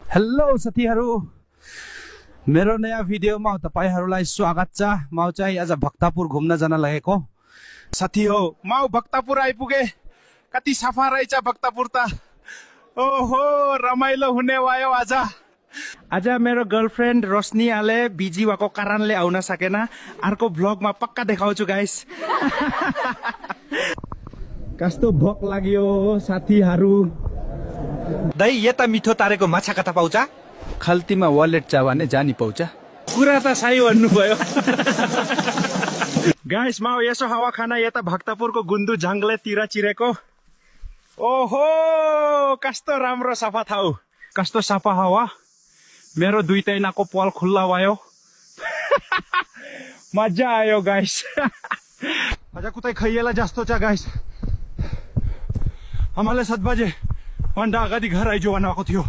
Hello साथीहरु, मेरो नयाँ भिडियोमा तपाईहरुलाई स्वागत छ। म चाहिँ आज भक्तपुर घुम्न जान लागेको साथी हो। म भक्तपुर आइपुगे। कति सफा रहेछ भक्तपुर त। ओहो, रमाइलो हुने भयो आज। आज मेरो गर्लफ्रेन्ड रोशनी आले बिजी भएको कारणले आउन सकेन। अर्को भ्लगमा पक्का देखाउँछु गाइस। कस्तो भोक लाग्यो साथीहरु। दाइ यता मिठो तारेको माछा कता पाउँछ? खल्तीमा वालेट छ भने जानी पाउँछ। कुरा त सही भन्नुभयो। गाइस, म यसो हावा खाना यता भक्तपुरको गुन्दु जंगलतिर चिरेको। ओहो, कस्तो राम्रो सफा ठाउँ, कस्तो सफा हावा। मेरो दुई तैनाको पल खुल्ला भयो। मजा आयो गाइस। आज कुतै खैएला जस्तो छ गाइस। हमले 7 बजे भन्दा अगाडि घर आइजो भनेको थियो।